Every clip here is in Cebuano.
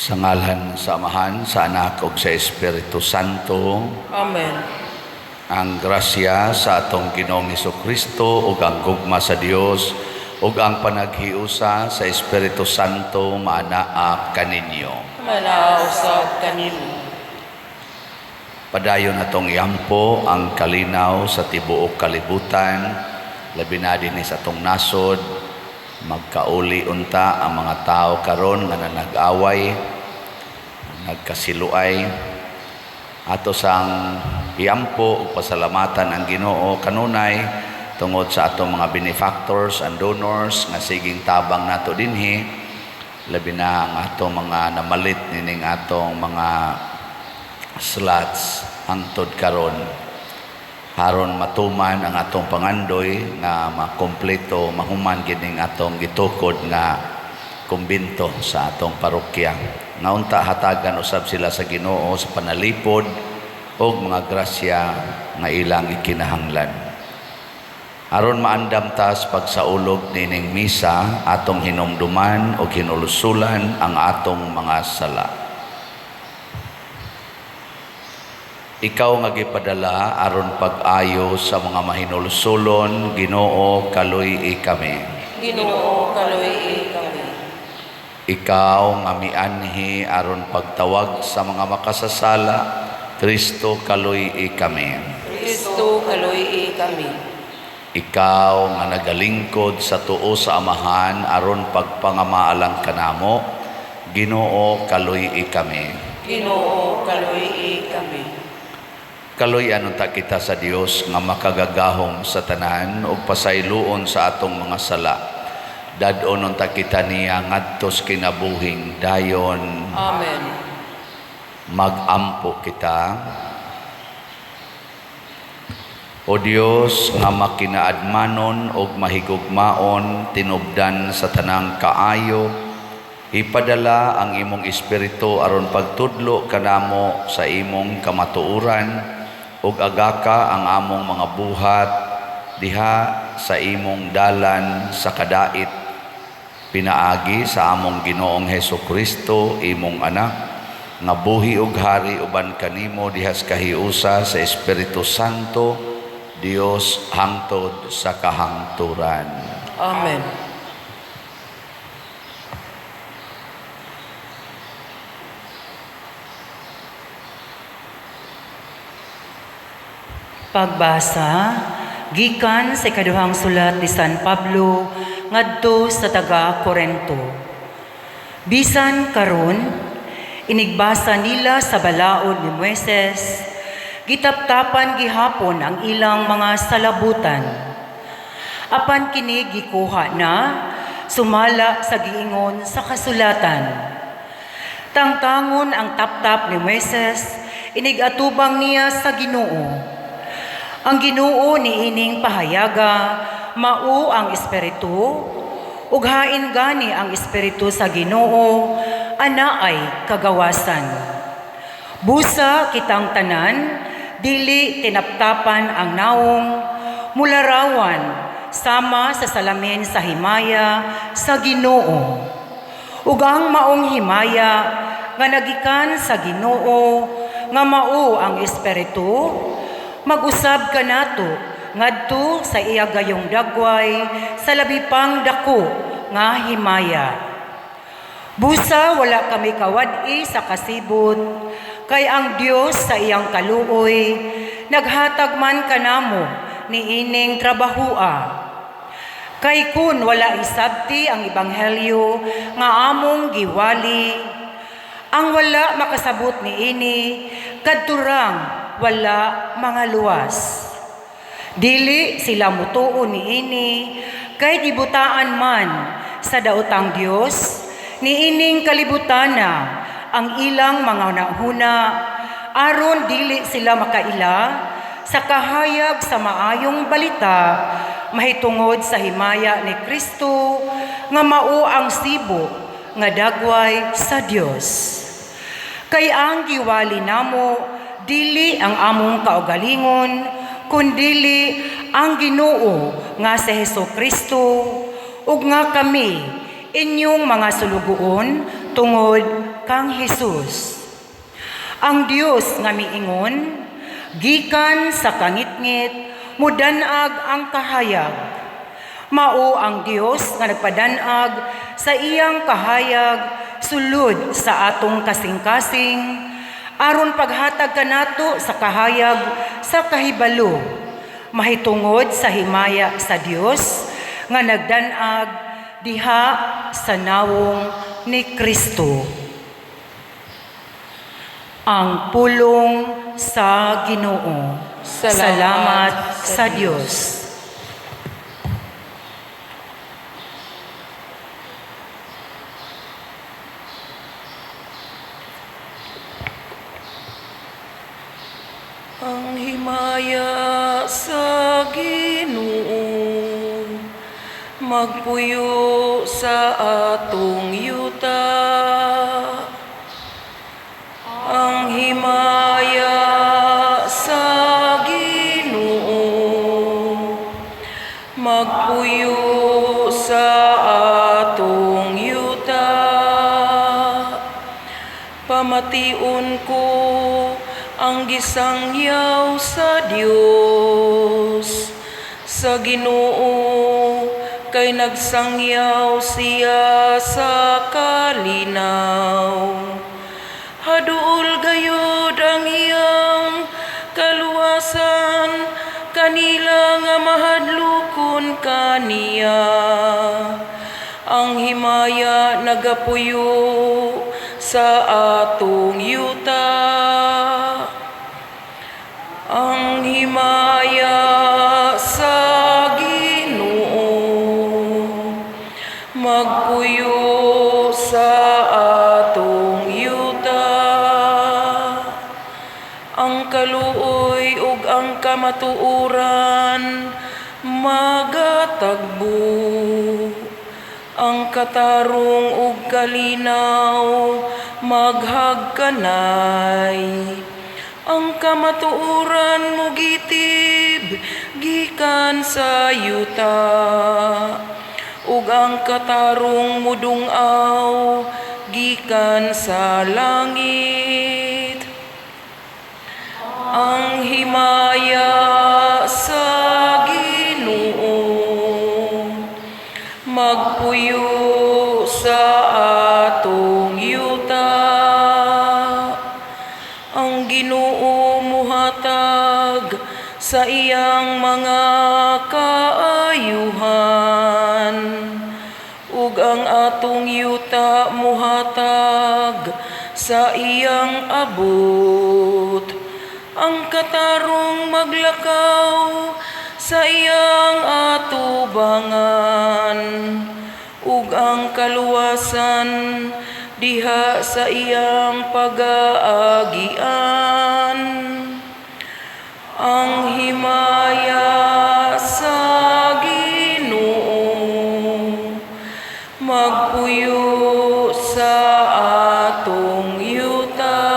Sa ngalan sa Amahan, sa Anak ug sa Espiritu Santo. Amen. Ang grasya sa atong Ginoong Kristo ug ang gugma sa Dios ug ang panaghiusa sa Espiritu Santo maanaa kaninyo. Manaa usab kanimo. Padayon atong iampo ang kalinaw sa tibuok kalibutan, labi na dinhi sa atong nasod. Magkauli unta ang mga tao karon nga nag-away, nagkasiluay. Ato sang iampo ug pasalamatan ang Ginoo kanunay tungod sa atong mga benefactors and donors nga siging tabang nato dinhi, labi na ang atong mga namalit nining atong mga slots hangtod karon, aron matuman ang atong pangandoy nga makompleto, mahuman gid ning atong gitukod nga kumbento sa atong parokya, nga unta hatagan usab sila sa Ginoo sa panalipod ug mga grasya nga ilang ikinahanglan. Aron maandam ta sa pagsaulog nining misa, atong hinumduman ug hinulusulan ang atong mga sala. Ikaw nga gipadala aron pag-ayo sa mga mahinulsulon, Ginoo, kaluy-i kami. Ginoo, kaluy-i kami. Ikaw nga mianhi aron pagtawag sa mga makasasala, Kristo, kaluy-i kami. Kristo, kaluy-i kami. Ikaw nga nagalingkod sa tuo sa Amahan aron pagpangamaalang kanamo, Ginoo, kaluy-i kami. Ginoo, kaluy-i kami. Kaluy-an unta kita sa Dios nga makagagahom sa tanan ug pasayloon sa atong mga sala. Dad-on unta kita niya ngadto sa kinabuhing dayon. Amen. Magampo kita. O Dios nga makinaadmanon ug mahigugmaon tinubdan sa tanang kaayo, ipadala ang imong espiritu aron pagtudlo kanamo sa imong kamatuoran ug agaka ang among mga buhat diha sa imong dalan sa kadait, pinaagi sa among Ginoong Hesus Kristo, imong anak, nga buhi ug hari uban kanimo diha sa kahiusa sa Espiritu Santo, Dios, hangtod sa kahangturan. Amen. Pagbasa gikan sa ikaduhang sulat ni San Pablo ngadto sa taga Korento. Bisan karon inigbasa nila sa balaod ni Moises, gitaptapan gihapon ang ilang mga salabutan. Apan kini gikuha na sumala sa giingon sa kasulatan. Tangtangon ang taptap ni Moises, inigatubang niya sa Ginoo. Ang Ginoo niining pahayaga mao ang espiritu, ug hain gani ang espiritu sa Ginoo anaay kagawasan. Busa kitang tanan dili tinaptapan ang nawong, mularawan sama sa salamin sa himaya sa Ginoo. Ug ang maong himaya nga nagikan sa Ginoo nga mao ang espiritu, mag-usab kanato ngadto sa iya gayong dagway sa labi pang dako nga himaya. Busa wala kami kawad-i sa kasibot, kay ang Dios sa iyang kaluoy naghatag man kanamo niining trabahua. Kay kun wala isabti ang ebanghelyo nga among giwali, ang wala makasabot niini kadturang wala mga luwas. Dili sila mutuo niini kay gibutaan man sa daotang Dios niining kalibutana ang ilang mga nahuna, aron dili sila makaila sa kahayag sa maayong balita mahitungod sa himaya ni Kristo nga mao ang sibo nga dagway sa Dios. Kay ang giwali namo dili ang among kaugalingon, kundili ang Ginoo nga si Hesus Kristo, ug nga kami inyong mga sulugoon tungod kang Hesus. Ang Dios nga miingon, gikan sa kangitngit mudan-ag ang kahayag. Mao ang Dios nga nagpadan-ag sa iyang kahayag sulod sa atong kasing-kasing aron paghatag kanato sa kahayag sa kahibalo mahitungod sa himaya sa Dios nga nagdan-ag diha sa nawong ni Kristo. Ang pulong sa Ginoo. Salamat Salamat sa sa Dios. Ang himaya sa Ginoo magpuyo sa atong yuta. Ang himaya sa Ginoo magpuyo sa atong yuta. Pamation ko ang gisangyaw sa Dios sa Ginoo, kay nagsangyaw siya sa kalinaw. Haduol gayud ang iyang kaluwasan kanila nga mahadlokon kaniya. Ang himaya nagapuyo sa atong yuta. Ang himaya sa Ginoo magpuyo sa atong yuta. Ang kaluoy ug ang kamatuoran magatagbo. Ang katarong ug kalinaw maghagkanay. Ang kamatuoran mugitib gikan sa yuta, ug ang katarong mudungaw gikan sa langit. Ang himaya sa Ginoo magpuyo sa atong yuta. Ang Ginoo muhatag sa iyang mga kaayuhan, ug ang atong yuta muhatag sa iyang abot. Ang katarong maglakaw sa iyang atubangan, ug ang kaluwasan diha sa iyang pagaagian. Ang himaya sa Ginoo magpuyo sa atong yuta.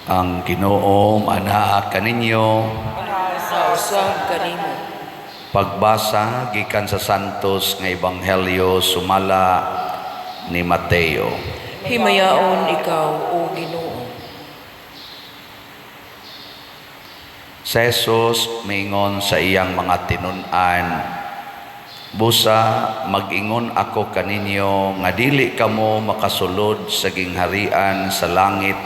Ang Ginoo anaa kaninyo. Sa usab kanimo. Pagbasa gikan sa Santos nga Ebanghelyo sumala ni Mateo. Himayaon ikaw, O Ginoo. Si Jesus miingon sa iyang mga tinun-an, "Busa mag-ingon ako kaninyo nga dili kamo makasulod sa gingharian sa langit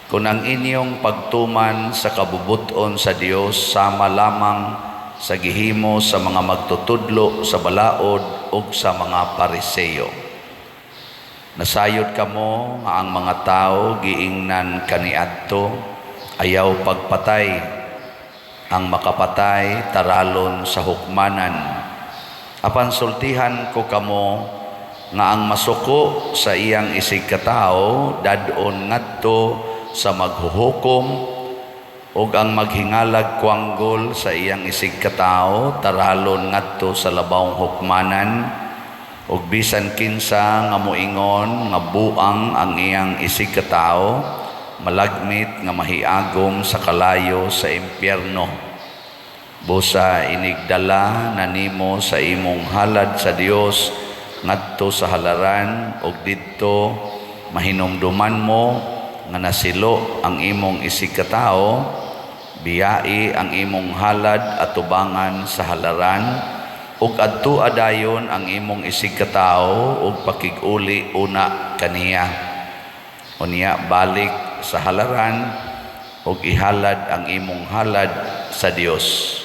kung ang inyong pagtuman sa kabubut-on sa Dios sama lamang sa gihimo sa mga magtutudlo sa balaod ug sa mga Pariseo. Nasayod kamo nga ang mga tawo giingnan kaniadto, ayaw pagpatay. Ang makapatay taralon sa hukmanan. Apan sultihan ko kamo nga ang masuko sa iyang isigkatawo dad-on ngadto sa maghuhukom, ug ang maghingalag kwanggol sa iyang isigkatawo taralon ngadto sa labawng hukmanan. Ug bisan kinsa nga moingon nga buang ang iyang isigkatawo, malagmit nga mahiagom sa kalayo sa impyerno. Busa inigdala na nimo sa imong halad sa Dios ngadto sa halaran ug didto mahinumduman mo nga nasilo ang imong isigkatawo, biyai ang imong halad atubangan sa halaran ug adto adayon ang imong isigkatawo ug pakig-uli una kaniya. Unya balik sa halaran ug ihalad ang imong halad sa Dios.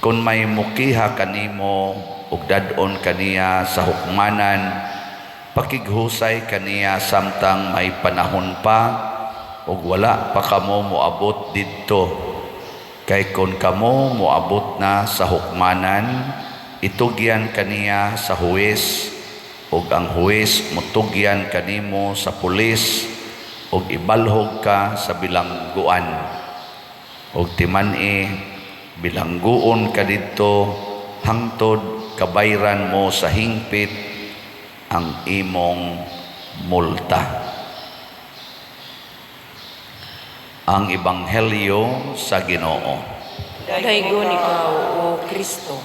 Kung may mukiha kanimo ug dad-on kaniya sa hukmanan, pakighusay kaniya samtang may panahon pa ug wala pa kamo moabot didto. Kay kon kamo moabot na sa hukmanan, itugyan kaniya sa huwes, ug ang huwes motugyan kanimo sa pulis, ug ibalhog ka sa bilangguan. Ug timan-i bilangguon ka didto hangtod kabayran mo sa hingpit ang imong multa. Ang Ebanghelyo sa Ginoo. Daygon ikaw, O Kristo.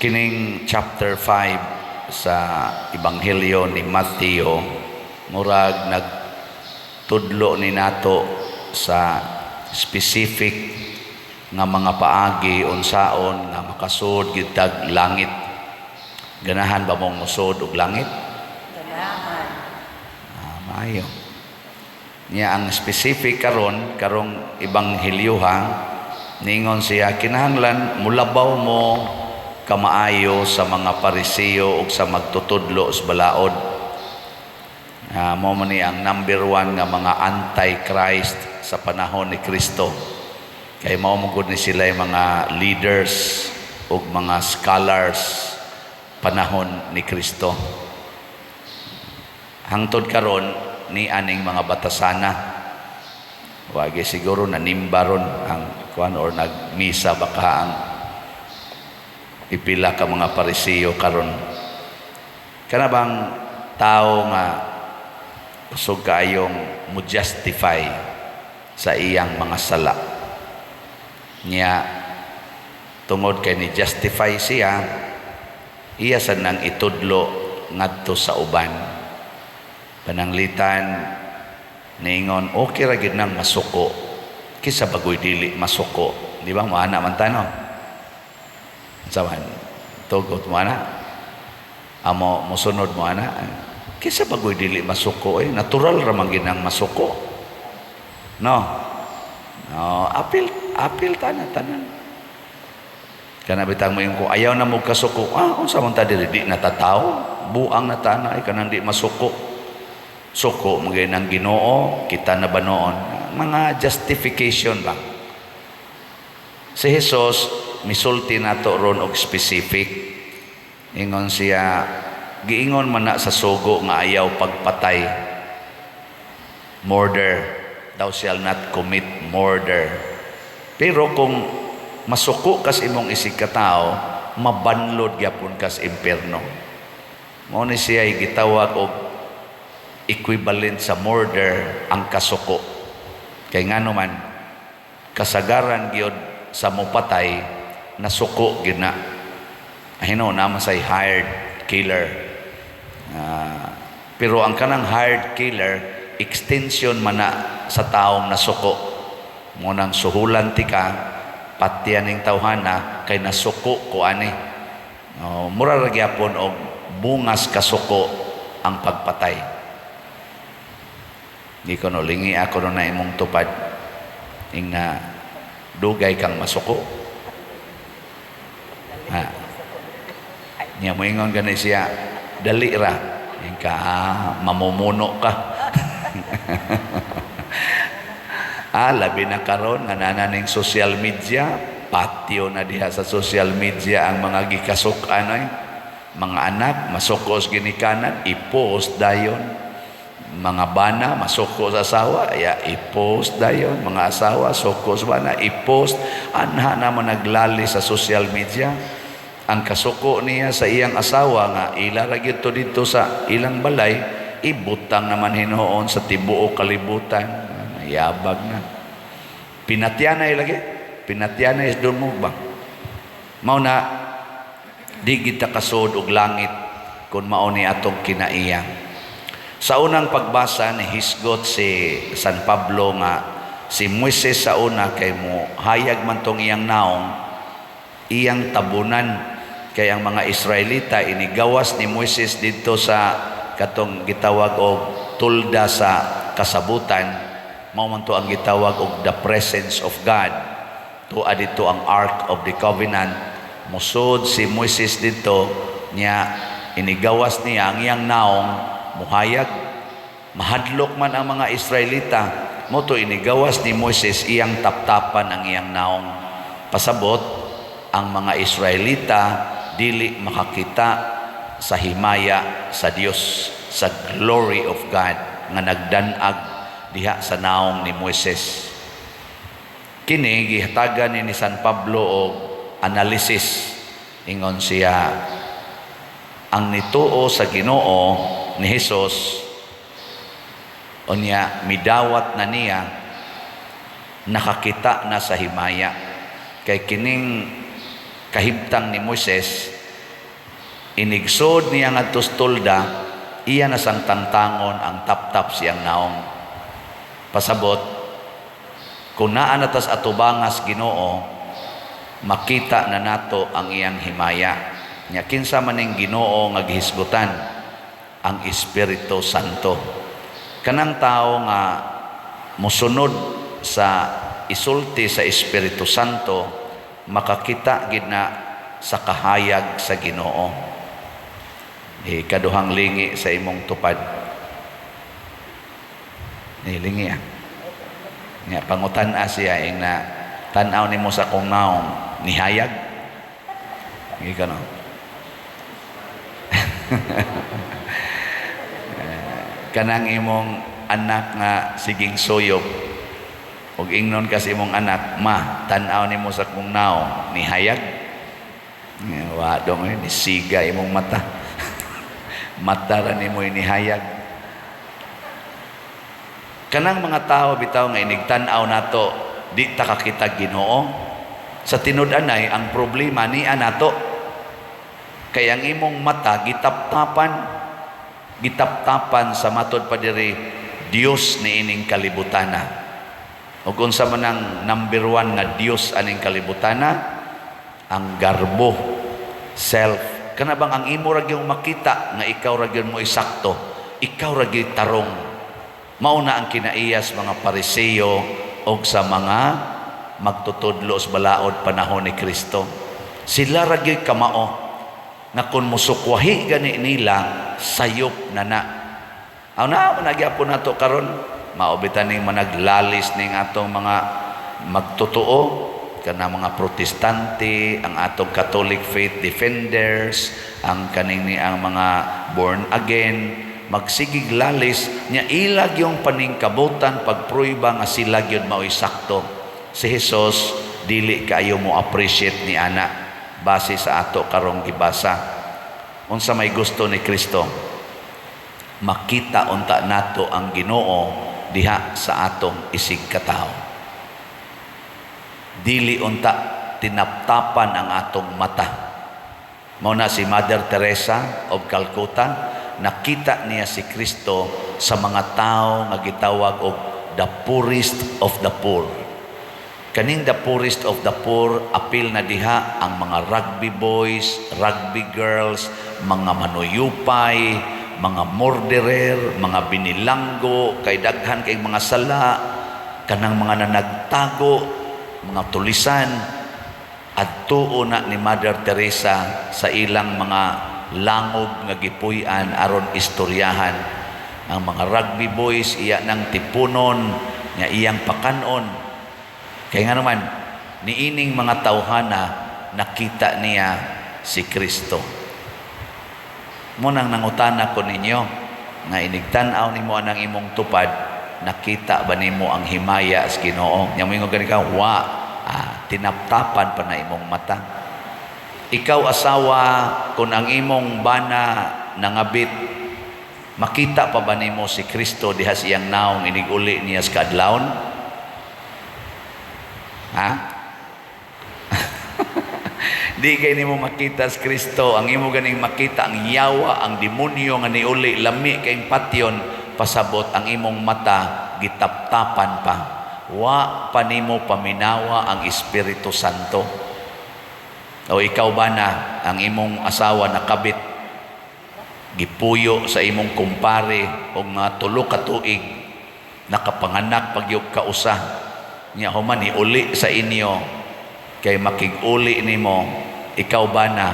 Kining chapter 5 sa Ebanghelyo ni Mateo, murag nagtudlo ni nato sa specific nga mga paagi unsaon nga makasud gitag langit. Ganahan ba mong musod og langit? Ganahan. Maayo. Niya ang specific karon karong ebanghelyo ha, ningon siya kinahanglan mulabaw mo kamaayo sa mga Pariseo ug sa magtutudlo sa balaod. Mao man ni ang number 1 nga mga anti-Christ sa panahon ni Kristo. Kay mao man gud ni sila yung mga leaders ug mga scholars panahon ni Kristo. Hangtod karon ni aning mga batasana. Wagi siguro nanimba ron ang kuan or nagmisa baka ang ipila ka mga Pariseo karon. Kana bang tao nga kusog kaayong mo justify sa iyang mga sala. Nya tungod kay ni justify siya, iya sad nang itudlo ngadto sa uban. Pananglitan niingon okay ra gid nang masuko kaysa bagoy dili masuko. Di ba moana man ta, no? Unsa man tugot mo ana? Amo mosunod mo ana? Kaysa bagoy dili masuko, natural ra man gid nang masuko. No. No, apil apil tanan tanan. Kana bitang mo ko ayaw na mo kasuko. Unsa man ta diri di natataw? Buang na tana ay kanang di masuko. Suko magay ng Ginoo, kita na ba noon? Mga justification ba? Si Jesus misulti nato ron og specific. Ingon siya, giingon man na sa sugo nga ayaw pagpatay. Murder, thou shall not commit murder. Pero kung masuko kas imong isig katao, mabanlod gyapon kas impierno. Mao ni siya gitawag og equivalent sa murder ang kasuko. Kay ngano man kasagaran gyud sa mopatay nasuko gyud na. Ahino naman say hired killer. Pero ang kanang hired killer extension man na sa taong nasuko. Mo nang suhulan ti ka, patyan ning tawhana kay nasuko ko ani. Mura ra gyapon og bungas kasuko ang pagpatay. Di ko no lingi ako no na imong tupad ing na dugay kang masuko. Ha. Niya moingon gani siya, dali ra. Ing ka, mamumuno ka. Ah, labi na karon nga naa na ning social media, patio na diha sa social media ang mga gikasuk-an ay. Mga anak, masuko sa ginikanan, i-post dayon. Mga bana, masuko sa asawa, ya, i-post dayon. Mga asawa, suko sa bana, i-post. Anha naman naglali sa social media. Ang kasuko niya sa iyang asawa nga ila ra gyud to didto sa ilang balay, ibutang naman hinuon sa tibuok kalibutan. Yabag na. Pinatyanay lagi. Pinatyanay doon mo ba? Mao na di kita kasud og langit kung mao ni atong kinaiya. Sa unang pagbasa, ni hisgot si San Pablo nga si Moises sa una kay mo hayag man tong iyang naong, iyang tabunan, kay ang mga Israelita inigawas ni Moises didto sa katong gitawag og tolda sa kasabutan. Mao man to ang gitawag og the presence of God. Tua didto ang Ark of the Covenant. Musod si Moises didto niya, inigawas niya ang iyang naong, muhayag. Mahadlok man ang mga Israelita. Mao to inigawas ni Moises, iyang taptapan ang iyang naong. Pasabot, ang mga Israelita dili makakita sa himaya sa Dios, sa glory of God nga nagdanag diha sa naong ni Moises. Kini gihatagan ni San Pablo og analysis. Ingon siya, ang nituo sa Ginoo ni Hesus unya midawat na niya, nakakita na sa himaya, kay kining kahimtang ni Moises, inigsod niya ngadto sa tolda, iya na sang tangtangon ang taptap siyang naong. Pasabot, kung naa na tas atubangas Ginoo, makita na nato ang iyang himaya. Nya kinsa man ning Ginoo nga gihisgutan? Ang Espiritu Santo. Kanang tao nga mosunod sa isulti sa Espiritu Santo, makakita gid na sa kahayag sa Ginoo. Eh, kaduhang lingi sa imong tupad. Ni lingi ah. Nya pangutan-a siya ing na, "Tan-aw nimo sa akong naong, nihayag?" Hindi ka, no? Kanang imong anak nga siging suyop ug ingnon ka sa imong anak, "Ma, tan-aw nimo sa akong naong, nihayag?" Wa dong eh, nisiga imong mata. Mata ra nimo nihayag. Kanang mga tao bitaw nga inigtan-aw nato, di ta kakita Ginoo. Sa tinud-anay, ang problema niya nato. Kay ang imong mata gitaptapan, gitaptapan sa, matod pa diri, Dios niining kalibutana. Ug unsa man ang number one nga Dios aning kalibutana? Ang garbo, self. Kana bang ang imo ra gyud makita nga ikaw ra gyud mo isakto, ikaw ra gyud tarong. Mao na ang kinaiyas mga Pariseo og sa mga magtutudlo sa balaod panahon ni Kristo. Sila ra gyud kamao nga kung musukwahi gani nila, sayop na na. Aw na man gyapon nato karon, mao bitan ning managlalis ning atong mga magtotoo kana mga Protestante, ang atong Catholic faith defenders, ang kaning ni ang mga born again, magsigig lalis nya ilag yung paningkabutan pagpruiba nga sila gyud mao'y sakto. Si Jesus dili kaayo mo appreciate ni ana base sa ato karong gibasa. Unsa may gusto ni Kristo? Makita unta nato ang Ginoo diha sa atong isig katawo. Dili unta tinaptapan ang atong mata. Mao na si Mother Teresa of Calcutta, nakita niya si Kristo sa mga tao nga gitawag og the poorest of the poor. Kaning the poorest of the poor, apil na diha ang mga rugby boys, rugby girls, mga manuyupay, mga murderer, mga binilanggo, kay daghan kay mga sala, kanang mga nanagtago, mga tulisan. Adtuo na ni Mother Teresa sa ilang mga langob nga gipuy-an aron istoryahan. Ang mga rugby boys, iya nang tipunon, Nga iyang pakanon. Kay nga naman, niining mga tawhana, nakita niya si Kristo. Mao nang nangutana ko ninyo nga inigtan-aw nimo anang imong tupad, nakita ba nimo ang himaya sa Ginoo? Nya moingon gani ka, "Wa." Ah, tinaptapan pa na imong mata. Ikaw asawa, kung ang imong bana nangabit, makita pa ba nimo si Kristo diha sa iyang naong inig-uli niya sa kaadlawon? Ha? Di kay nimo makita si Kristo, ang imo ganing makita ang yawa, ang demonyo nga niuli, lami kay patyon, pasabot ang imong mata gitaptapan pa. Wa pa nimo paminawa ang Espiritu Santo. O ikaw ba na ang imong asawa nakabit, gipuyo sa imong kumpare og mga 3 ka tuig, nakapanganak pagyog kausa niya, human uli sa inyo kay makig-uli nimo, ikaw ba na,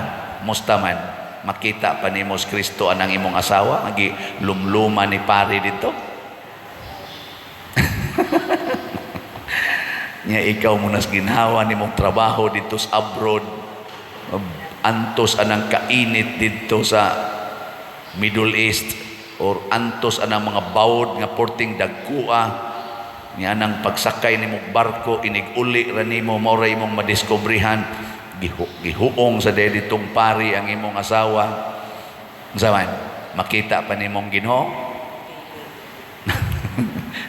musta man, makita pa nimo si Kristo anang imong asawa agi lumluma ni pare dito niya? Ikaw mo nas ginhawa nimong trabaho dito sa abroad, antos anang kainit dito sa Middle East or antos anang mga bawod nga porting dagkua niya, nang pagsakay nimo barko, inig-uli ra nimo, mao ra imong madiskobrehan gihuong sa ditong pari ang imong asawa. Unsa man, makita pa nimong Ginoo?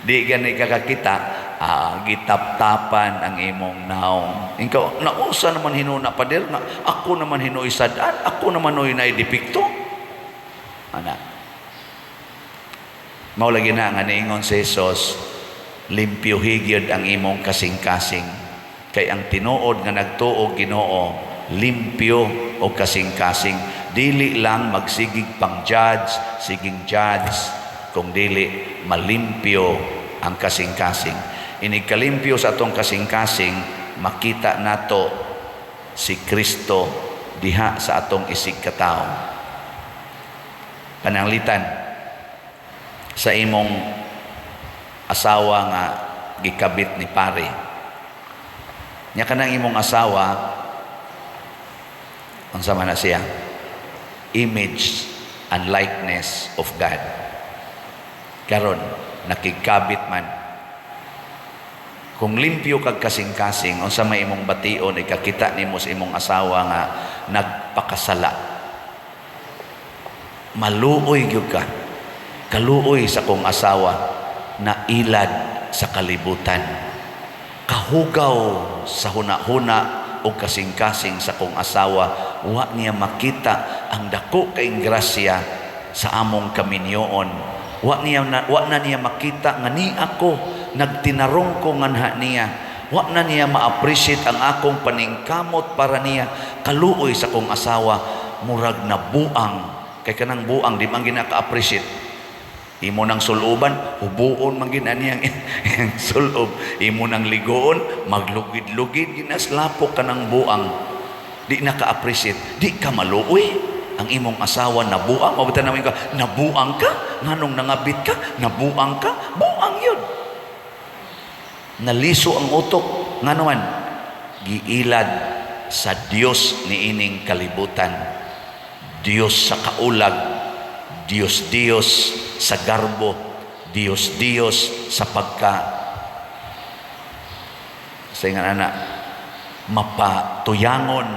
Di gani ka kakita. Ah, gitaptapan ang imong naong. Ikaw, nausa naman hinuna, pader nga ako naman hinuoy sad-an, ako naman hinuoy naay depekto ana. Mao lagi na nga niingon si Jesus, limpyuhi gyud ang imong kasing-kasing, kay ang tinuod nga nagtuo Ginoo, limpyo o kasing-kasing, dili lang magsigig pang judge, siging judge, kung dili malimpyo ang kasing-kasing. Inig kalimpyo sa atong kasing-kasing, makita nato si Kristo diha sa atong isig katawo. Pananglitan sa imong asawa nga gikabit ni pare nya, kanang imong asawa, unsa man na siya? Image and likeness of God. Karon nakigkabit man. Kung limpyo kag kasing-kasing, unsa may imong bation ikakita nimo sa imong asawa nga nagpakasala? Maluoy gyud ka. Kaluoy sa kong asawa, nailad sa kalibutan. Kahugaw sa huna-huna o kasing-kasing sa kong asawa, wa niya makita ang dako kay grasya sa among kaminyoon. Wa na niya makita nga ni ako nagtinarong ko nganha niya. Wa na niya ma-appreciate ang akong paningkamot para niya. Kaluoy sa kong asawa, murag nabuang. Kay kanang buang di man ginaka-appreciate. Imo nang suluban, hubuon man gina niyang iyang sulob. Imo nang ligoon, maglugid-lugid ginaslapok ka ng buang. Di naka-appreciate, di ka maluoy. Ang imong asawa nabuang, mabutan namin ka, nabuang ka, nganong nangabit ka, nabuang ka, buang yun. Naliso ang utok, ngano man, giilad sa Dios niining kalibutan. Dios sa kaulag, Dios Dios sa garbo, Dios Dios sa pagka sa ingan ana mapatuyangon.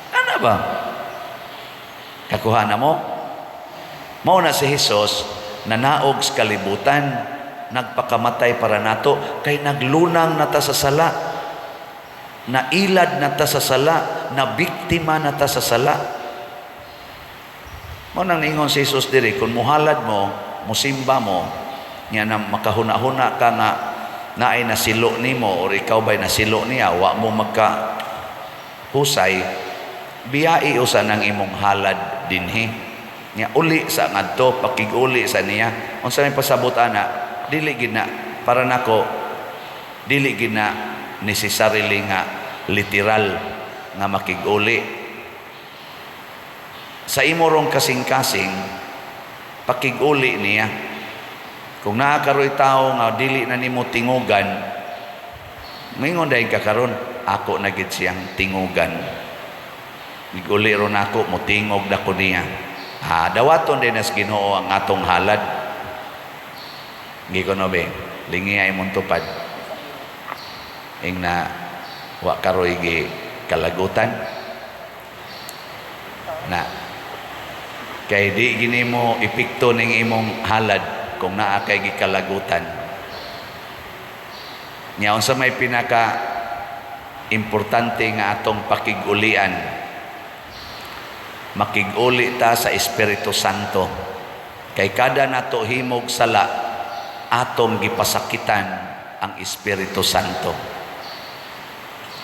Ana ba? Kakuha na mo? Mao na si Jesus nanaog sa kalibutan, nagpakamatay para nato kay naglunang na ta sa sala, nailad na ta sa sala, na biktima na ta sa sala. Mao nang niingon si Jesus diri, kung muhalad mo, musimba mo, nga na makahuna-huna ka nga naay nasilo nimo or ikaw ba'y nasilo niya, wa mo magka husay, biyai usa ng imong halad dinhi. Nya uli sa ngadto, pakig-uli sa niya. Unsa may pasabot ana, dili gid na para nako, dili gid na necessarily nga literal nga makig-uli. Sa imo rong kasing-kasing, pakig-uli niya. Kung naa karoy tao nga dili na nimo tingugan, mingon dayon ka karon, "Ako na gid siyang tingugan. Iguli ron ako, motingog na ko niya." Ah, dawaton din nas Ginoo ang atong halad. Gi kuno be, lingi ay imong tupad. Ing na wa karoy gi kalagutan. Na kay di gini mo epekto ning imong halad kung naa kay gikalagutan. Nya unsa may pinaka importante nga atong pakig-ulian? Makig-uli ta sa Espiritu Santo. Kay kada nato himog sala, atong gipasakitan ang Espiritu Santo.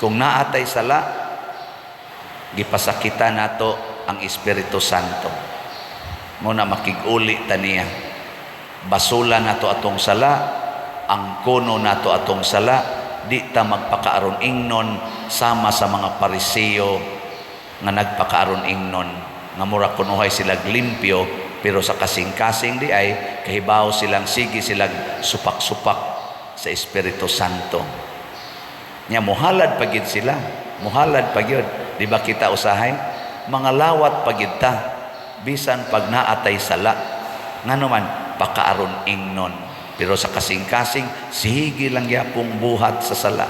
Kung naatay sala, gipasakitan nato ang Espiritu Santo. Mo na makig-uli ta niya. Basula nato atong sala, ang kuno nato atong sala, di ta magpakaaron ingnon sama sa mga Pariseo nga nagpakaaron ingnon nga mura kunuhay sila limpyo, pero sa kasing-kasing di ay kahibaw silang sige silang supak-supak sa Espiritu Santo. Nya muhalad pa gid sila, muhalad pa gyud. Di ba kita usahay mga lawat pa gid ta bisan pag naatay sala? Ngano man pakaaron ingnon, pero sa kasing-kasing sige lang yapong buhat sa sala.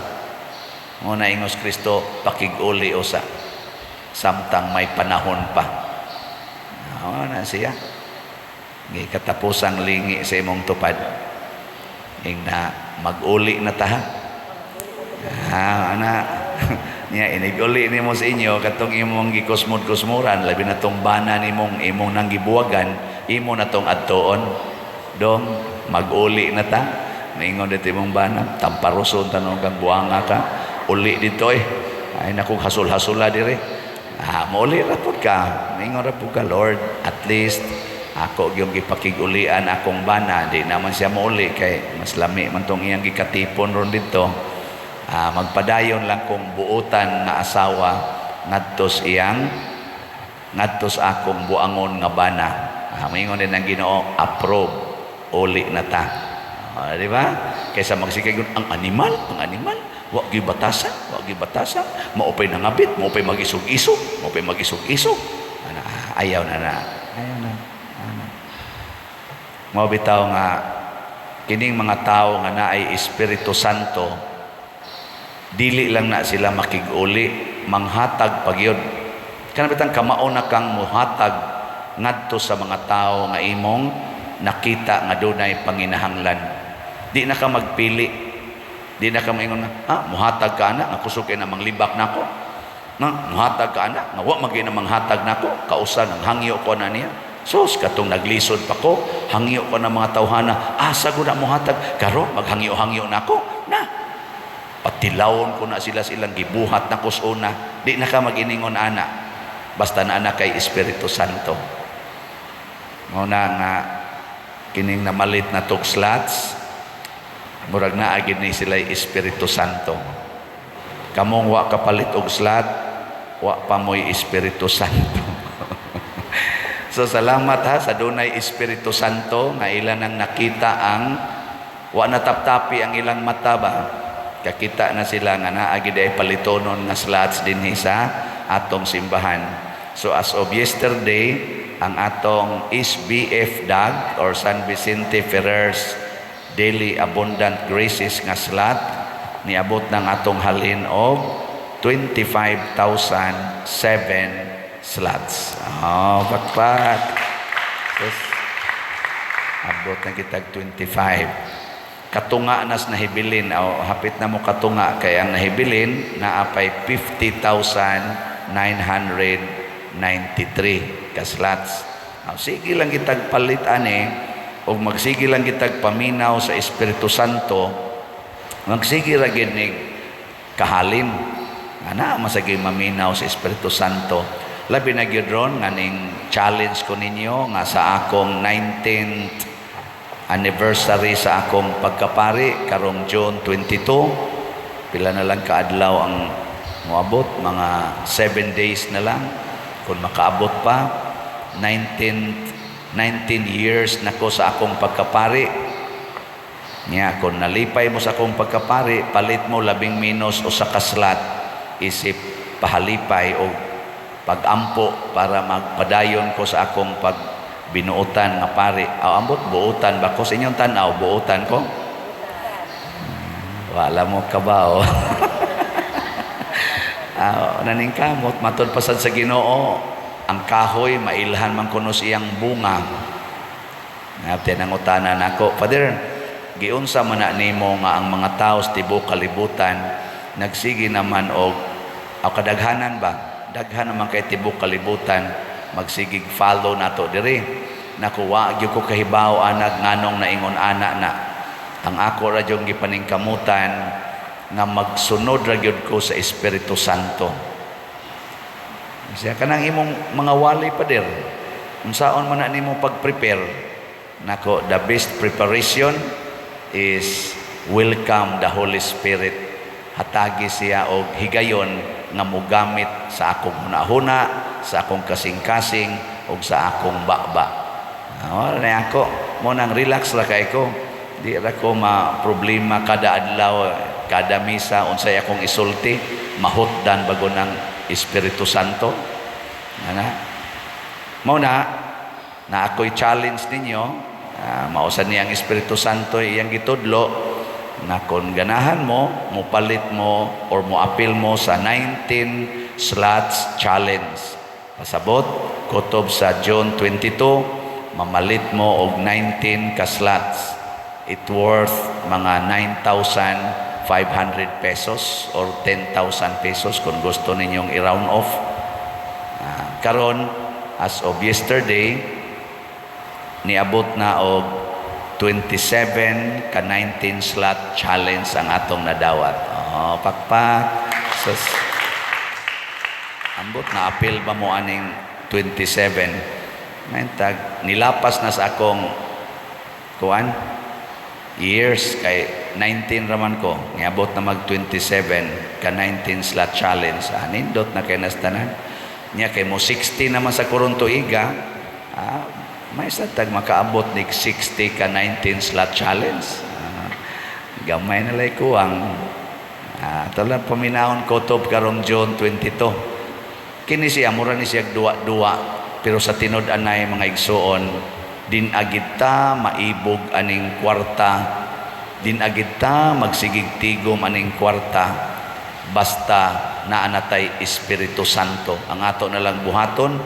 Mo na ingos Kristo, pakig-uli usa samtang may panahon pa. Oo na siya. Gi katapusang lingi sa imong tupad. Ing na mag-uli na ta. Ah, ana. Nya inig-uli nimo sa inyo katong imong gikusmod-kusmuran, labi na tong bana nimong imong nang gibuwagan, imo na tong adtuon. Dong, mag-uli na ta. Maingon dito imong bana, tamparuson tanong kang buanga ka. Uli dito eh. Ay naku, hasol-hasula dire. Ah, mauli ra pud ka. Maingon ra pud ka, "Lord, at least ako gyud gipakig-ulian akong bana." Di naman siya mauli kay mas lami man tong iyang gikatipon ron dito. Ah, magpadayon lang kong buotan nga asawa ngadto sa akong buangon nga bana. Ah, maingon din ang Ginoo, "Approve, uli na ta." Ah, di ba? Kaysa magsikay ang animal, wa gyud batasan, wa gyud batasan, maupay nangabit, maupay magisog-isog, maupay magisog-isog. Ana, ayaw na na. Ayaw na. Ana. Mao bitaw nga kining mga tao nga naay Espiritu Santo, dili lang na sila makig-uli, manghatag pagyud. Kana bitang kamao na kang muhatag ngadto sa mga tao nga imong nakita nga dunay panginahanglan. Di na ka magpili. Di na ka maingon nga, "Ah, muhatag ka ana, nga kusog kay na manglibak nako. Na, muhatag ka ana, nga wa magyud na manghatag nako, kausa nang hangyo ko na niya. Sus, katong naglisod pa ko, hangyo ko na mga tawhana, asa ko na muhatag, karon maghangyo-hangyo nako." Na, patilawon ko na sila silang gibuhat na kusuna. Di na ka maginingon ana. Basta na ana kay Espiritu Santo. Mao na nga kining namalit na tog slots, murag naa gid ni sila Espiritu Santo. Kamong wa kapalit og slot, wa pa mo'y Espiritu Santo. So salamat ha sa dunay Espiritu Santo nga ila nang nakita ang wa nataptapi ang ilang mata ba. Kakita na sila nga naa gid ay palitonon nga slots dinhi sa atong simbahan. So as of yesterday, ang atong SBF DAG or San Vicente Ferrer's Daily Abundant Graces nga slot niabot ng atong halin og 25,007 slots. Oh, pakpak. Yes. Abot na kitag 25. Katunga nas nahibilin o hapit na mo katunga kay ang nahibilin naa pay 50,993 ka slots. Now, sige lang kitag palit ani o magsige lang kitag paminaw sa Espiritu Santo, magsige ra gid ni kahalin. Ana masagay maminaw sa Espiritu Santo. Labi na gyud ron nga ning challenge ko ninyo nga sa akong 19th anniversary sa akong pagkapari karong June 22, pila na lang kaadlaw ang moabot, mga 7 days na lang kung makaabot pa. 19 years na ko sa akong pagkapari. Nya kung nalipay mo sa akong pagkapari, palit mo labing menos usa ka slot isip pahalipay o pagampo para magpadayon ko sa akong pagbinuotan nga pari. Aw, ambot buotan ba ko sa inyong tan-aw? Buotan ko? Wala mo kabaw. Ah, naning kamot matud pasad sa Ginoo, ang kahoy mailhan man kuno sa iyang bunga. Nga nangutana nako, "Father, giunsa man na nimo nga ang mga tao sa tibuok kalibutan nagsige naman og aw kadaghanan ba? Daghan naman kay tibuok kalibutan magsigig follow nato diri." Naku, wa gyud ko kahibaw anag nganong naingon ana na. Ang ako ra gyud gipaningkamutan nga magsunod ra gyud ko sa Espiritu Santo. Siya kanang imong mga wali, Pader. Unsaon man na nimo pag-prepare? Nako, the best preparation is welcome the Holy Spirit. Hatagi siya og higayon nga mogamit sa akong hunahuna, sa akong kasing-kasing ug sa akong baba. Ah, na ako mo nang relax ra kay ko. Di ra ko ma problema kada adlaw, kada misa unsay akong isulti, mahutdan bago ng Espiritu Santo. Ana. Mao na na ako'y challenge ninyo, mausan niya ang Espiritu Santo iyang gitudlo na kung ganahan mo, mopalit mo or mo-apil mo sa 19 slots challenge. Pasabot, kutob sa June 22, mamalit mo og 19 ka slots. It worth mga 9,500 pesos or 10,000 pesos kung gusto ninyong i-round off. Karon, as of yesterday, niabot na og 27 ka 19 slot challenge ang atong nadawat. Oh, pakpak. Sus. Ambot na apil ba mo aning 27? Mentag nilapas na sa akong kuan years kay 19 raman ko. Niabot na mag 27 ka 19 slot challenge. Ah, nindot na kay nastanan. Nya kay mo 60 naman sa kurong tuiga, may sa tag makaabot nig 60 ka 19 slot challenge. Gamay na lay kuwang. Tala paminahon ko to karong June 22. Kini siya mura ni siya duwa-duwa, pero sa tinud-anay, mga igsuon, din agid ta maibog aning kwarta, din agid ta magsigig tigom aning kwarta, basta naa natay Espiritu Santo. Ang ato na lang buhaton,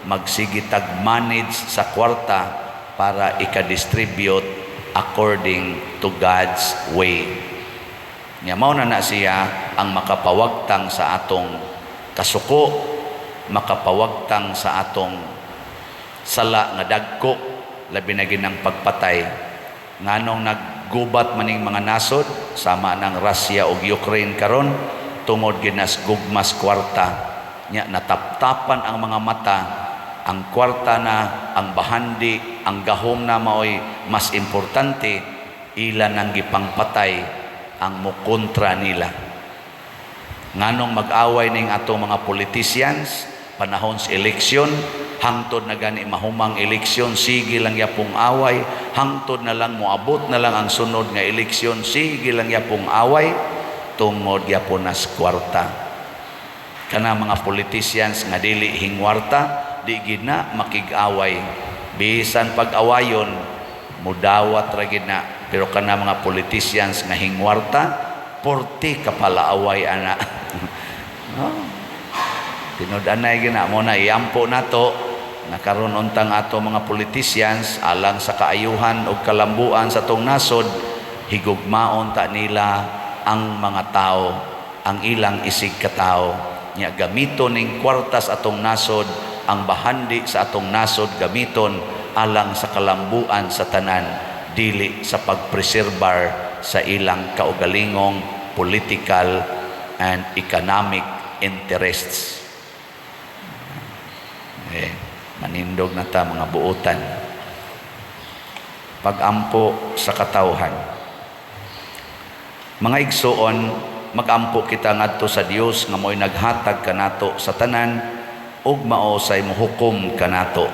magsige tag manage sa kwarta para ika-distribute according to God's way. Nya mao na na siya ang makapawagtang sa atong kasuko, makapawagtang sa atong sala nga dagko, labi na ginang pagpatay. Nganong naggubat maning mga nasod sama ng Russia ug Ukraine karon? Tungod ginas gugmas kwarta. Nya nataptapan ang mga mata, ang kwarta na, ang bahandi, ang gahom na maoy mas importante, ila nang gipangpatay ang mukontra nila. Nganong mag-away ning atong mga politicians panahon sa eleksyon, hangtod na gani mahumang eleksyon, sige lang yapong away, hangtod na lang moabot na lang ang sunod nga eleksyon, sige lang yapong away? Tungod yapon nas kwarta. Kana mga politicians nga dili hingwarta, di gid na makig-away. Bisan pag-awayon, mudawat ra gid na. Pero kana mga politicians nga hingwarta, porte kapalaaway ana, no? Tinud-anay gina mo na iampo nato na karon untang ato mga politicians, alang sa kaayuhan ug kalambuan sa atong nasod, higugmaon ta nila ang mga tao, ang ilang isig katao. Nya gamiton ning kwarta sa atong nasod, ang bahandi sa atong nasod, gamiton alang sa kalambuan sa tanan, dili sa pagpreserbar sa ilang kaugalingong political and economic interests. Eh, manindog na ta, mga buutan. Pagampo sa katawhan. Mga igsuon, magampo kita ngadto sa Dios nga mo'y naghatag kanato sa tanan ug mao say mohukom kanato.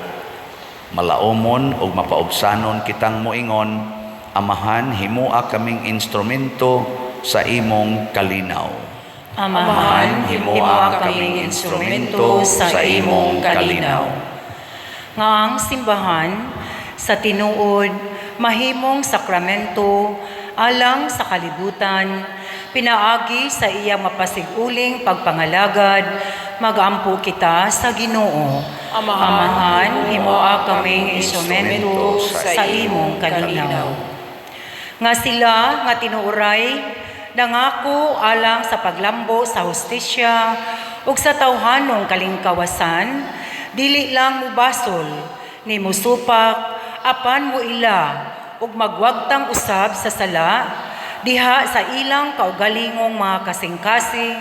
Malaumon ug mapaubsanon kitang moingon, Amahan, himua kaming instrumento sa imong kalinaw. Amahan, himua kaming instrumento sa imong kalinaw. Nga ang simbahan sa tinuod mahimong sakramento alang sa kalibutan, pinaagi sa iyang mapasig-uling pagpangalagad, magampo kita sa Ginoo. Amahan, himua kaming instrumento sa imong kalinaw. Nga sila nga tinuoray nangako alang sa paglambo sa hustisya ug sa tawhanong kalingkawasan, dili lang mubasol ni musupak, apan muila ug magwagtang usab sa sala diha sa ilang kaugalingong mga kasing-kasing,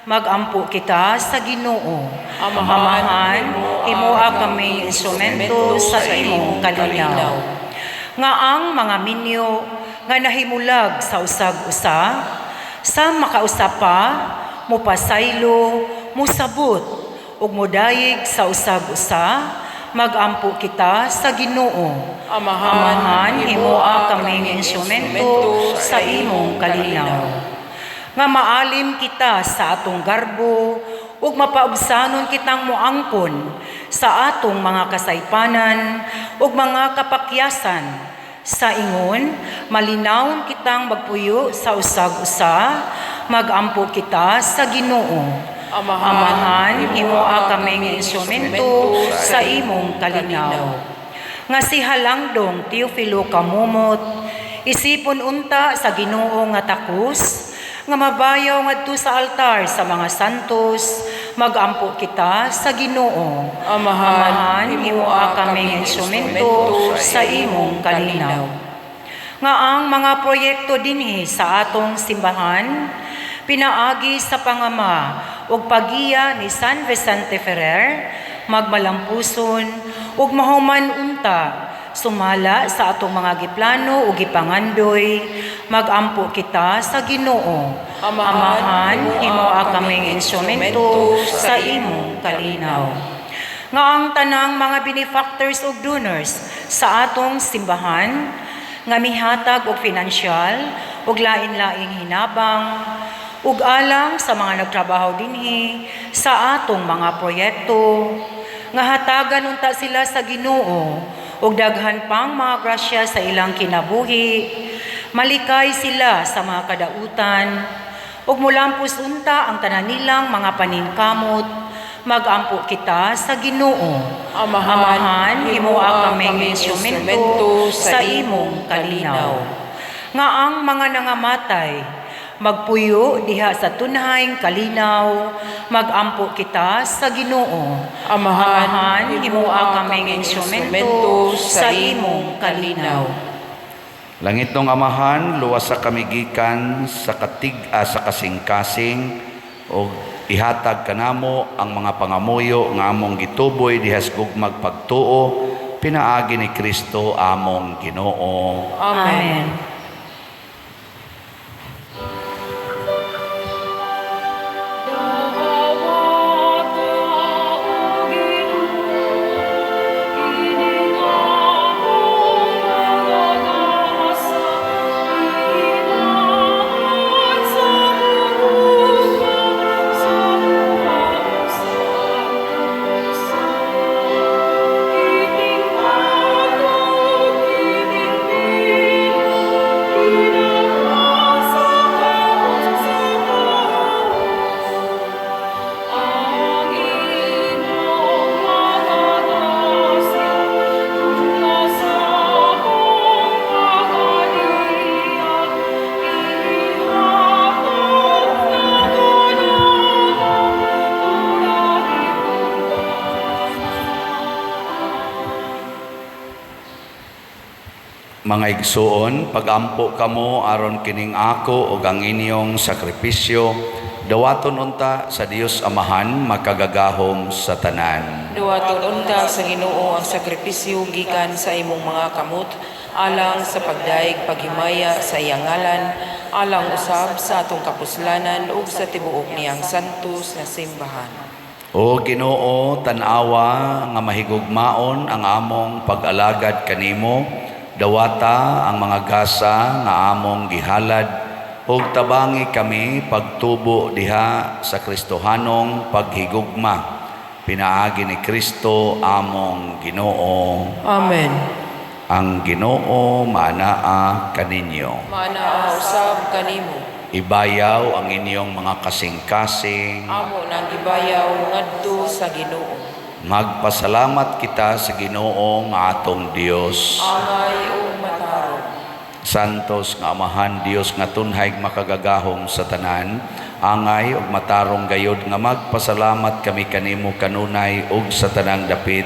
magampo kita sa Ginoo. Amahan, himua kaming instrumento sa imong kalinaw. Nga ang mga minyo nga nahimulag sa usag-usa sa makausap pa, mupasaylo, musabot ug modayeg sa usag-usa, magampo kita sa Ginoo. Amahan, Amahan, himua kaming instrumento sa imong kalinaw. Nga maalim kita sa atong garbo ug mapaubsanon kitang moangkon sa atong mga kasaypanan ug mga kapakyasan, sa ingon malinawon kitang magpuyo sa usag-usa, magampo kita sa Ginoo. Amahan, Amahan, himua kaming instrumento sa imong kalinaw. Nga si Halangdong Teofilo Kamumot, isipon unta sa Ginoo nga takos, nga mabayaw ngadto sa altar sa mga santos, magampo kita sa Ginoo. Amahan, Amahan, himua kaming instrumento sa imong kalinaw. Nga ang mga proyekto dinhi sa atong simbahan, pinaagi sa pangama ug pagiya ni San Vicente Ferrer, magmalampuson ug mahuman unta sumala sa atong mga giplano ug gipangandoy, magampo kita sa Ginoo. Amahan, Amahan, himua kaming instrumento sa imong kalinaw. Nga ang tanang mga benefactors ug donors sa atong simbahan nga mihatag og finansyal ug lain-laing hinabang ug alang sa mga nagtrabaho dinhi sa atong mga proyekto, nga hatagan unta sila sa Ginoo ug daghan pang mga grasya sa ilang kinabuhi, malikay sila sa mga kadautan ug mulampos unta ang tanan nilang mga paningkamot, magampo kita sa Ginoo. Amahan, Amahan, himua kaming instrumento sa imong kalinaw. Nga ang mga nangamatay magpuyo diha sa tunhayng kalinaw, magampo kita sa Ginoo. Amahan, Amahan, himua kaming instrumento sa imong kalinaw. Langitnong Amahan, luwasa kami gikan sa katig-a sa kasing-kasing ug ihatag kanamo ang mga pangamuyo nga among gituboy diha sa gugmag pagtuo pinaagi ni Kristo among Ginoo. Amen. Amen. Mga igsuon, pagampo kamo aron kining ako ug ang inyong sakripisyo dawaton unta sa Dios Amahan makagagahom sa tanan. Duwaton unta sa Ginoo ang sakripisyo gikan sa imong mga kamot alang sa pagdaig paghimaya sa iyang ngalan, alang usab sa atong kapuslanan ug sa tibuok niyang santos nga simbahan. O Ginoo, tan-awa nga mahigugmaon ang among pag-alagad kanimo. Dawata ang mga gasa nga among gihalad ug tabangi kami pagtubo diha sa Kristohanong paghigugma pinaagi ni Kristo among Ginoo. Amen. Ang Ginoo maanaa kaninyo. Maanaa usab kanimo. Ibayaw ang inyong mga kasing-kasing. Amo nang gibayaw ngadto sa Ginoo. Magpasalamat kita sa Ginoo nga atong Dios. Angay ug matarong. Santos nga Amahan, Dios nga tunhay makagagahom sa tanan, angay ug matarong gayod nga magpasalamat kami kanimo kanunay ug sa tanang dapit,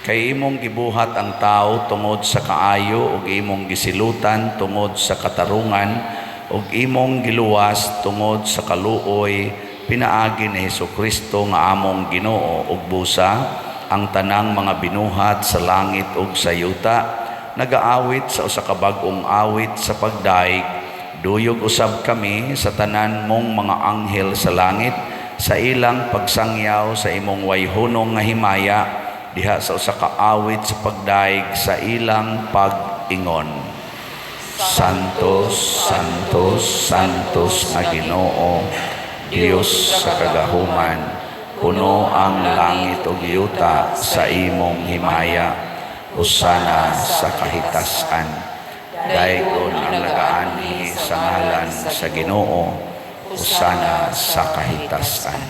kay imong gibuhat ang tao tungod sa kaayo ug imong gisilutan tungod sa katarungan ug imong giluwas tungod sa kaluoy pinaagi ni Hesukristo nga among Ginoo. Ug busa ang tanang mga binuhat sa langit ug sa yuta nagaawit sa usa ka bag-ong awit sa pagdaig. Duyog usab kami sa tanan mong mga anghel sa langit sa ilang pagsangyaw sa imong wayhunong nga himaya diha sa usa ka awit sa pagdaig sa ilang pag-ingon. Santos, Santos, Santos nga Ginoo, Dios sa kagahuman, puno ang langit ug yuta sa imong himaya. Hosana sa kahitasan. Daygon ang nagaanhi sa ngalan sa Ginoo. Hosana sa kahitasan.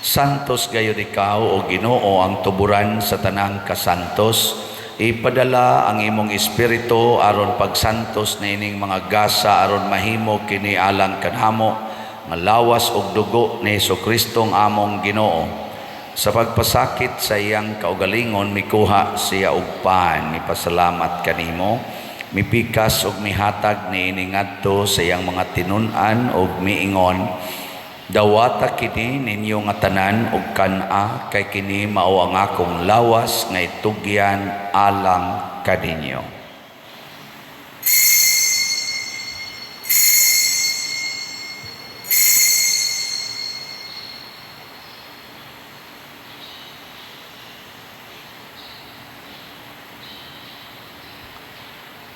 Santos gayud ikaw, o Ginoo, ang tuburan sa tanang kasantos. Ipadala ang imong espiritu aron pagsantos niining mga gasa aron mahimo kini alang kanamo nga lawas ug dugo ni Hesukristo ang among Ginoo. Sa pagpasakit sa iyang kaugalingon, mikuha siya og pan, mipasalamat kanimo, mipikas ug mihatag niini ngadto sa iyang mga tinun-an ug miingon: "Dawata kini ninyo nga tanan ug kan-a, kay kini mao ang akong lawas nga itugyan alang kaninyo."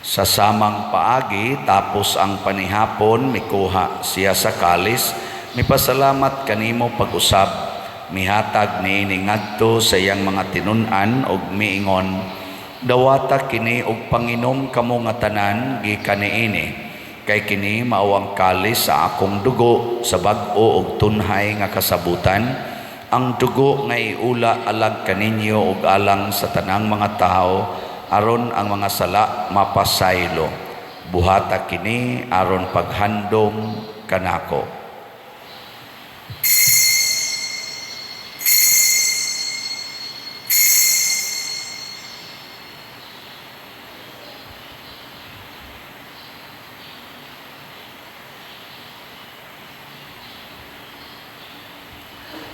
Sa samang paagi, tapos ang panihapon, mikuha siya sa kalis, mipasalamat kanimo pag-usab, mihatag niini ngadto sa iyang mga tinun-an ug miingon: "Dawata kini ug panginom kamo nga tanan gikan niini, kay kini mao ang kalis sa akong dugo sa bag-o ug tunhay nga kasabutan, ang dugo nga iula alang kaninyo ug alang sa tanang mga tawo aron ang mga sala mapasaylo. Buhata kini aron paghandom kanako."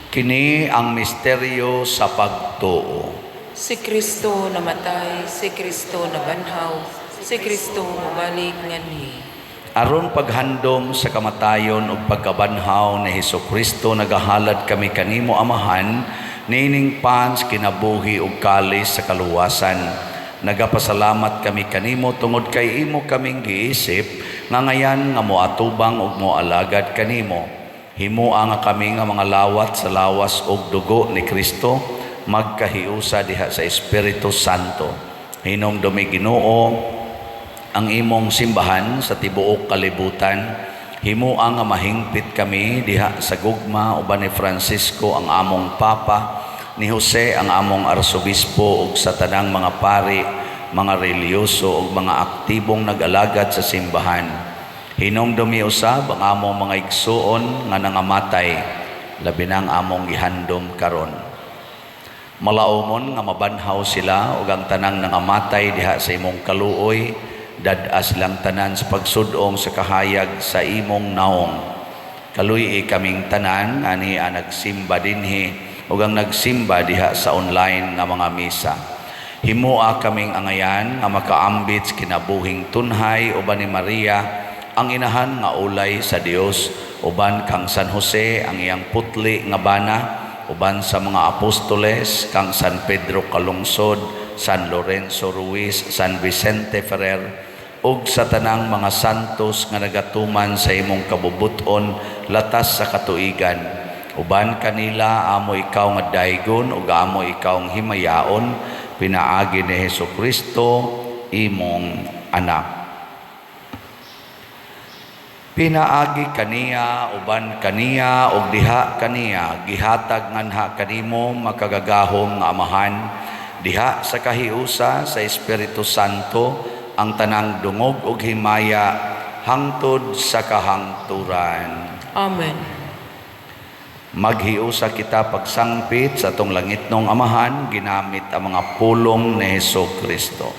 Kini ang misteryo sa pagtuo. Si Kristo namatay, si Kristo nabanhaw, si Kristo mobalik nganhi. Aron paghandom sa kamatayon ug pagkabanhaw ni Hesukristo, nagahalad kami kanimo, Amahan, niining pan sa kinabuhi ug kalis sa kaluwasan. Nagapasalamat kami kanimo tungod kay imo kaming giisip nga ngayan nga moatubang ug moalagad kanimo. Himoa nga kami nga mga lawat sa lawas ug dugo ni Kristo magkahiusa diha sa Espiritu Santo. Hinumdumi, Ginoo, ang imong simbahan sa tibuok kalibutan. Himoa nga mahingpit kami diha sa gugma uban ni Francisco ang among Papa, ni Jose ang among Arsobispo ug sa tanang mga pari, mga relihiyoso ug mga aktibong nag-alagad sa simbahan. Hinumdumi usab ang among mga igsuon nga nangamatay, labi na ang among gihandom karon. Malaumon nga mabanhaw sila ug ang tanang nangamatay diha sa imong kaluoy, dad-a silang tanan sa pagsud-ong sa kahayag sa imong naong. Kaluy-i kaming tanan ani ang nagsimba dinhi ug ang nagsimba diha sa online nga mga misa. Himoa kaming angayan nga makaambit sa kinabuhing tunhay uban ni Maria ang inahan nga ulay sa Dios, uban kang San Jose ang iyang putli nga bana, uban sa mga apostoles kang San Pedro Calungsod, San Lorenzo Ruiz, San Vicente Ferrer, ug sa tanang mga santos nga nagatuman sa imong kabubut-on latas sa katuigan. Uban kanila amo ikaw nga daygon ug amo ikaw nga himayaon pinaagi ni Hesus Kristo imong anak. Pinaagi kaniya, uban kaniya, ug diha kaniya, gihatag nganha kanimo makagagahom nga Amahan, diha sa kahiusa sa Espiritu Santo, ang tanang dungog ug himaya hangtod sa kahangturan. Amen. Maghiusa kita pagsangpit sa atong langitnong Amahan, ginamit ang mga pulong ni Hesus Kristo.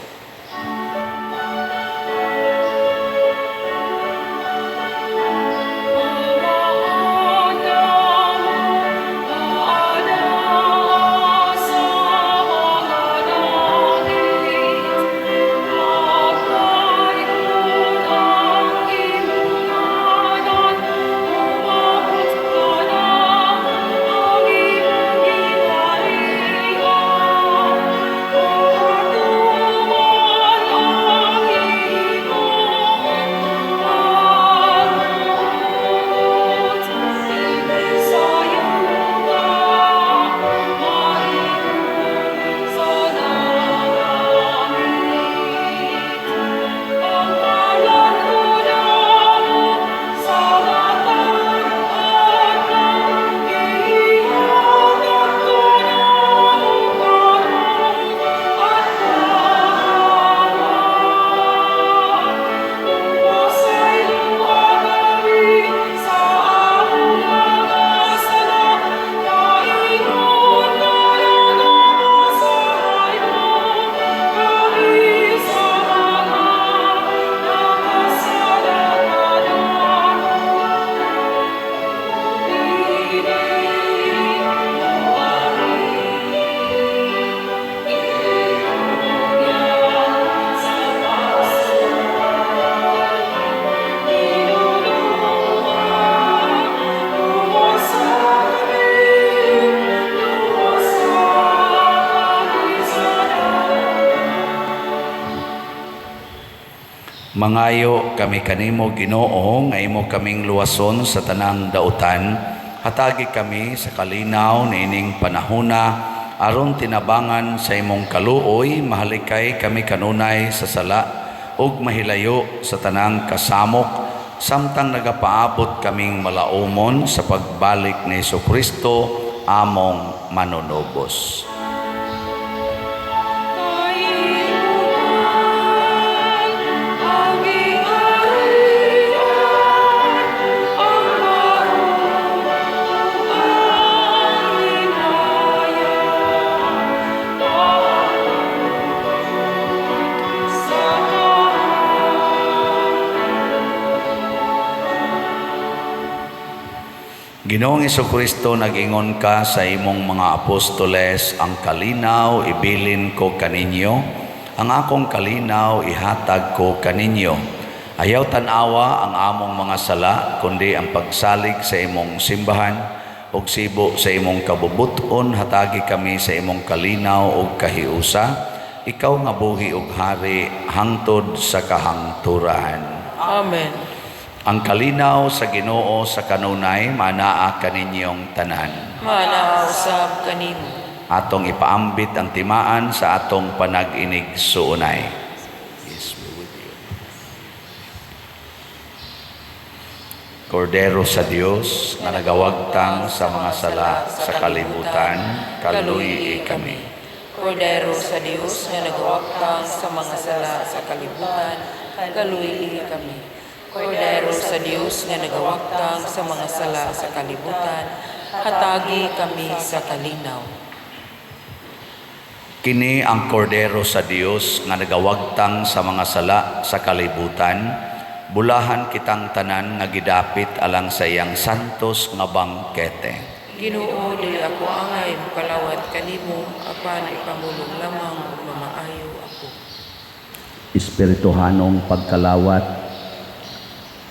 Mangayo kami kanimo, Ginoo, nga imo kaming luwason sa tanang dautan. Hatagi kami sa kalinaw niining panahona aron tinabangan sa imong kaluoy mahalikay kami kanunay sa sala ug mahilayo sa tanang kasamok samtang nagapaabot kaming malaumon sa pagbalik ni Kristo among manunubos. Ginoong Kristo, nag-ingon ka sa imong mga apostoles, "Ang kalinaw ibilin ko kaninyo, ang akong kalinaw ihatag ko kaninyo. Ayaw tan-awa ang among mga sala, kundi ang pagsalig sa imong simbahan, ug sibo sa imong kabubuton, hatagi kami sa imong kalinaw ug kahiusa, ikaw nga buhi ug hari hangtod sa kahangturan." Amen. Ang kalinaw sa Ginoo sa kanunay manaa kaninyong tanan. Manaa usab kanimo. Atong ipaambit ang timaan sa atong panag-inig-suunay. Peace be with you. Kordero sa Dios nga nagawagtang sa mga sala sa kalibutan, kaluyi kami. Kordero sa Dios nga nagawagtang sa mga sala sa kalibutan, kaluyi kami. Kordero sa Dios nga nagawagtang sa mga sala sa kalibutan, hatagi kami sa kalinaw. Kini ang kordero sa Dios nga nagawagtang sa mga sala sa kalibutan, bulahan kitang tanan nga gidapit alang sa iyang santos nga bangkete. Ginoo, dili ako angay mokalawat kanimo, apan ipamulong lamang ug mamaayo ako. Espirituhanong pagkalawat.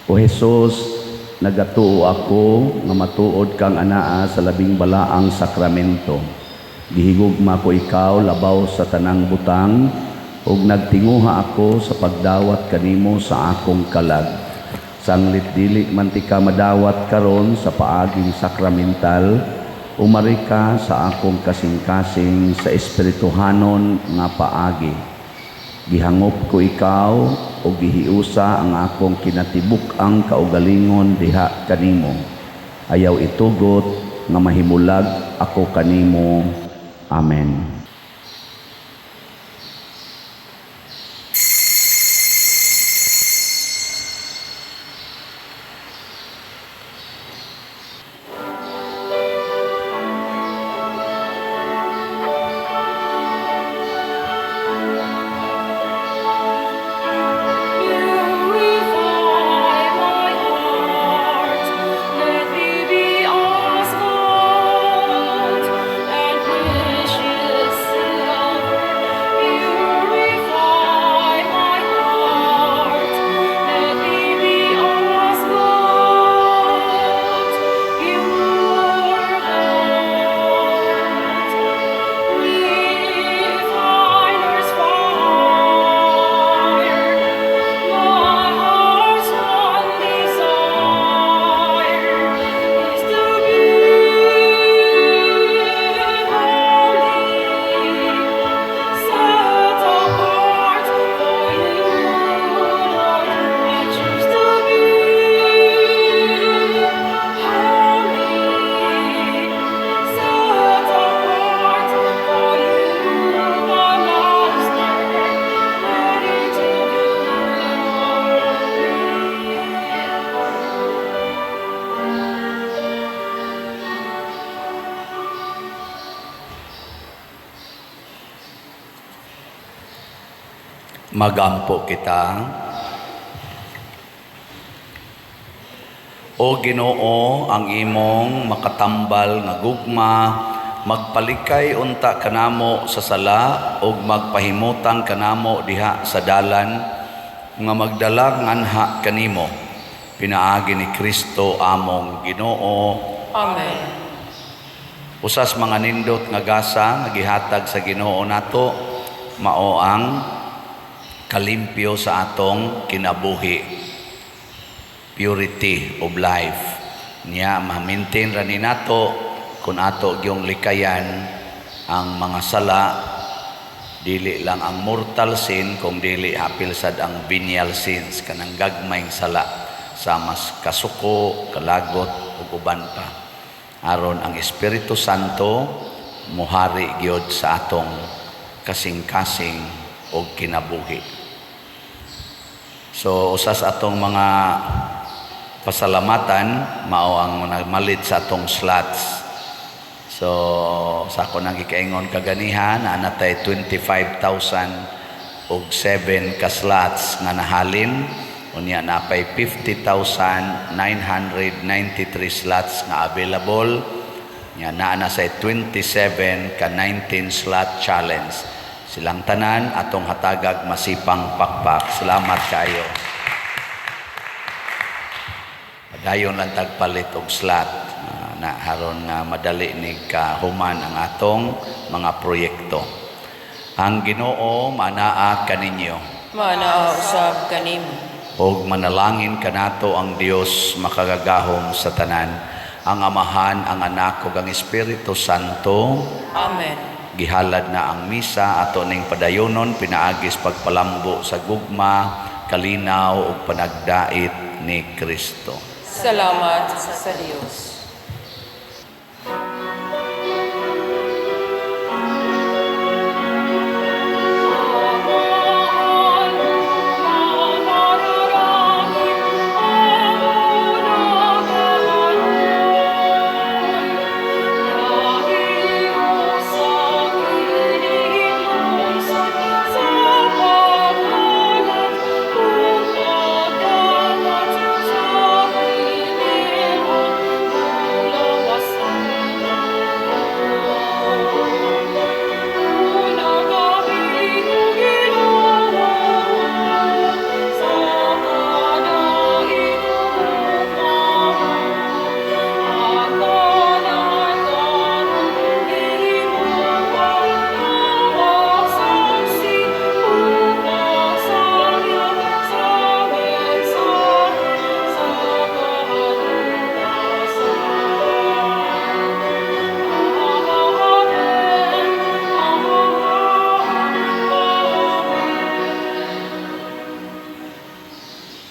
O Jesus, Nagatuo ako nga matuod kang anaa sa labing balaang sakramento. Gihigugma ko ikaw labaw sa tanang butang ug nagtinguha ako sa pagdawat kanimo sa akong kalag. Sanglit dili man tika madawat karon sa paaging sakramental, umari ka sa akong kasing-kasing sa espirituhanon nga paagi. Gihangop ko ikaw ug gihiusa ang akong kinatibuk-ang kaugalingon diha kanimo. Ayaw itugot nga mahimulag ako kanimo. Amen. Purify my heart, let me be as gold and precious silver. Purify my heart, let me be as gold, pure gold. Refiner's fire, my heart's one desire is to be holy, set apart for you, Lord. I choose to be holy, set apart for you, my Master, ready to do your will. Magampo kita. O Ginoo, ang imong makatambal nga gugma, magpalikay unta kanamo sa sala ug magpahimutang kanamo diha sa dalan nga magdala nganha kanimo. Pinaagi ni Kristo among Ginoo. Amen. Usas mga nindot nga gasa nga gihatag sa Ginoo nato mao ang kalimpyo sa atong kinabuhi, purity of life. Niya ma-maintain ra ni nato kung ato gyung likayan ang mga sala, dili lang ang mortal sin kung dili hapil sad ang venial sins, kanang gagmayng sala sa mas kasuko, kalagot ug uban pa, aron ang Espiritu Santo muhari gyud sa atong kasing-kasing og kinabuhi. So usas atong mga pasalamatan mao ang nagmalit sa atong slots. So sa ako nang gikaingon kaganiha naa natay 25,000 og 7 ka slots nga nahalin, unya napay 50,993 slots nga available, nya naa na say 27 ka 19 slot challenge. Silang tanan atong hatagag masipang pakpak. Salamat kayo. Padayon lang tagpalit og slot na haron nga madali ni kahuman ang atong mga proyekto. Ang Ginoo manaa kaninyo. Manaa usab kanimo. Og manalangin kanato ang Dios makagagahom sa tanan, ang Amahan, ang Anak ug ang Espiritu Santo. Amen. Gihalad na ang misa, ato ning padayonon pinaagis pagpalambo sa gugma, kalinaw ug panagdait ni Kristo. Salamat sa Dios.